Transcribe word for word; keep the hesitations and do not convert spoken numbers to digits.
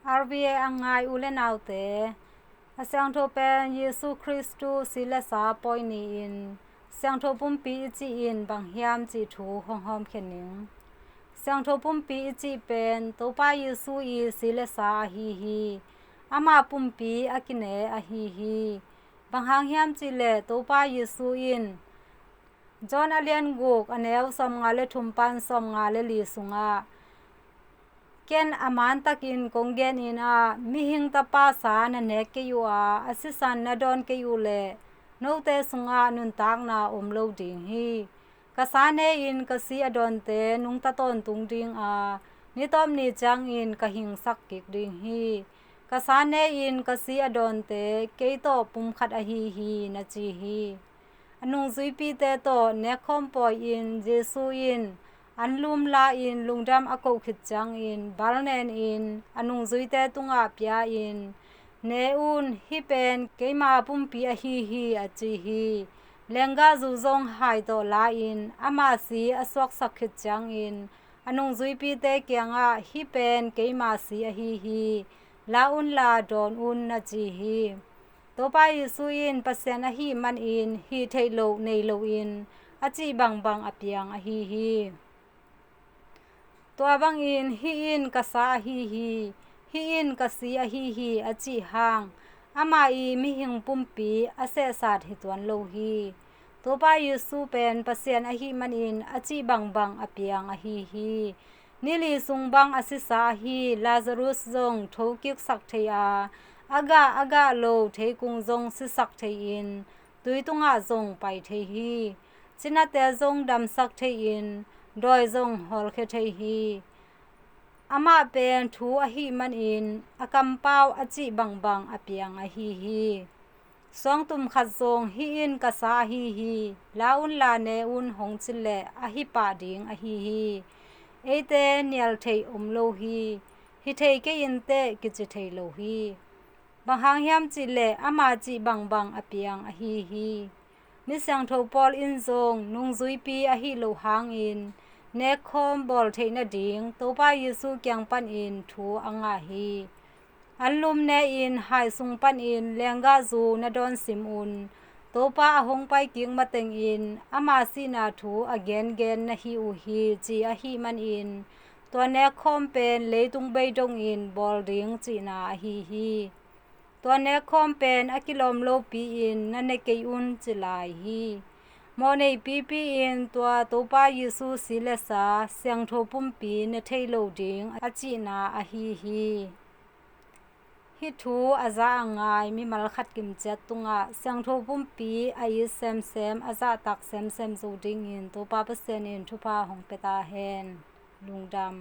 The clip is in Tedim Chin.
R V A a ngai u le naute, a siangtho pen Jesu Khristu si le sa pawi ni-in siangtho pumpi i cih in bang hiam cih thu hong hawmkhia ning. Siangtho pumpi i cih pen Topa Jesu i si le sa ahi hi. Amah pumpi a kine ahi hi. Bang hang hiam cih leh Topa Jesu in John a lian guk a neu sawmnga le thum pan sawmnga le li sungah, "Ken a mantakin kong gen in ah, mihing tapa sa na nek kei uh a, a sisan na dawn kei uh leh note sungah nuntakna om lo ding hi. Ka sa ne-in ka si a dawnte nungta tawntung ding a, ni tawp ni ciangin ka hingsak kik ding hi. Ka sa ne-in ka si a dawnte kei tawh pumkhat ahi hi," na ci hi. A nungzuipite tawh nekkhawm pawi-in Jesu in anlum la-in lungdam a koh khit ciangin balnen in a nungzuite tungah pia-in, "Ne un, hih pen keima pumpi ahi hi," a ci hi. Lenggahzu zong hai tawh la-in ama si a suaksak khit ciangin a nungzuipite kiangah, "Hih pen keima si ahi hi. La unla dawn un," na ci hi. Topa Jesu in Pasian ahih manin hih theih loh nei loin a cih bangbang a piang ahi hi. Tua bangin, "Hih in ka sa ahi hi, hih in ka si ahi hi," a cih hang, amah i mihing pumpi a sehsat hi tuan lo hi. Topa Jesu pen Pasian ahih manin a cih bangbang a piang ahi hi. Nili sung bang a sisa ahi Lazarus zong thokiksak thei a, a gah a gah lo theikung zong sisak thei-in tui tungah zong pai thei hi. Cinate zong damsak thei-in dawi zong hawlkhia thei hi. Amah pen thu ahih manin a kampau a cih bangbang a piang ahi hi. Suangtum khat zong, "Hih in ka sa ahi hi, la unla ne un," hong cih leh a hi pah ding ahi hi. Eite nial theih om lo hi. "Hi thei kei inteh," kici thei lo hi. Bang hang hiam cih leh ama cih bangbang a piang ahi hi. Mi siangtho Paul in zong nungzuipi ahih loh hangin nekkhawm bawl theih nading Topa Jesu kiang panin thu a ngah hi. Anlum ne-in hai sung panin lenggahzu na dawn sim un. Topa a hong pai kik matengin ama sihna thu a gengen na hi uh hi, ci ahih manin tua nekkhawm pen leitung bei dongin bawl ding cihna ahi hi. Tua nekkhawm pen a kilawm lopi-in na ne kei un, ci lai hi. Mawhnei pipi-in tua Topa Jesu si le sa siangtho pumpi ne thei lo ding a cihna ahi hi. Hih thu a za a ngai mimal khat kimciat tungah siangtho pumpi a it semsem, a zahtak semsem zo dingin Topa Pasian in thupha hong pia ta hen. Lungdam.